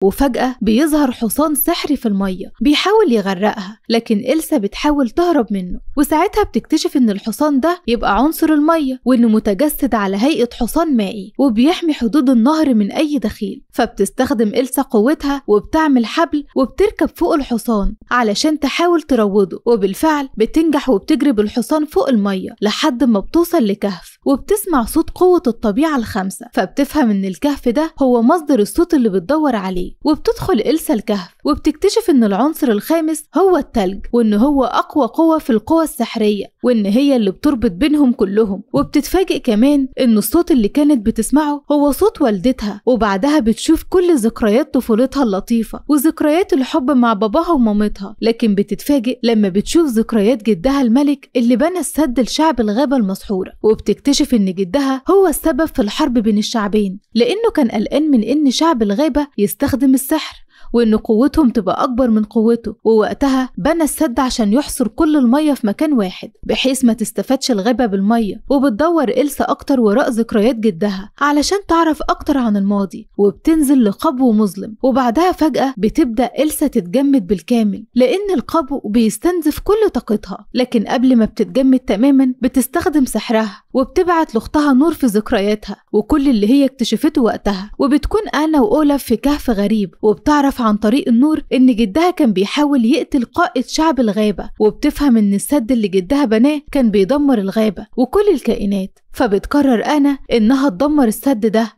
وفجأة بيظهر حصان سحري في المية بيحاول يغرقها، لكن إلسا بتحاول تهرب منه، وساعتها بتكتشف إن الحصان ده يبقى عنصر المية، وإنه متجسد على هيئة حصان مائي وبيحمي حدود النهر من أي دخيل. فبتستخدم إلسا قوتها وبتعمل حبل وبتركب فوق الحصان علشان تحاول تروضه، وبالفعل بتنجح وبتجري بالحصان فوق المية لحد ما بتوصل لكهف، وبتسمع صوت قوة الطبيعة الخمسة، فبتفهم إن الكهف ده هو مصدر الصوت اللي بتدور عليه. وبتدخل إلسا الكهف وبتكتشف إن العنصر الخامس هو التلج، وإن هو أقوى قوة في القوى السحرية، وإن هي اللي بتربط بينهم كلهم. وبتتفاجئ كمان إن الصوت اللي كانت بتسمعه هو صوت والدتها، وبعدها بتشوف كل ذكريات طفولتها اللطيفة وذكريات الحب مع باباها ومامتها، لكن بتتفاجئ لما بتشوف ذكريات جدها الملك اللي بنى السد لشعب الغابة المسحورة. وبتكتشف إن جدها هو السبب في الحرب بين الشعبين، لأنه كان قلقان من إن شعب الغابة يستخدم السحر وإن قوتهم تبقى أكبر من قوته، ووقتها بنى السد عشان يحصر كل المية في مكان واحد بحيث ما تستفادش الغابة بالمية. وبتدور إلسا أكتر وراء ذكريات جدها علشان تعرف أكتر عن الماضي، وبتنزل لقبو مظلم، وبعدها فجأة بتبدأ إلسا تتجمد بالكامل لأن القبو بيستنزف كل طاقتها. لكن قبل ما بتتجمد تماما بتستخدم سحرها وبتبعت لأختها نور في ذكرياتها وكل اللي هي اكتشفته وقتها. وبتكون أنا وأولاف في كهف غريب، وبتعرف عن طريق النور إن جدها كان بيحاول يقتل قائد شعب الغابة، وبتفهم إن السد اللي جدها بناه كان بيدمر الغابة وكل الكائنات. فبتقرر أنا إنها تدمر السد ده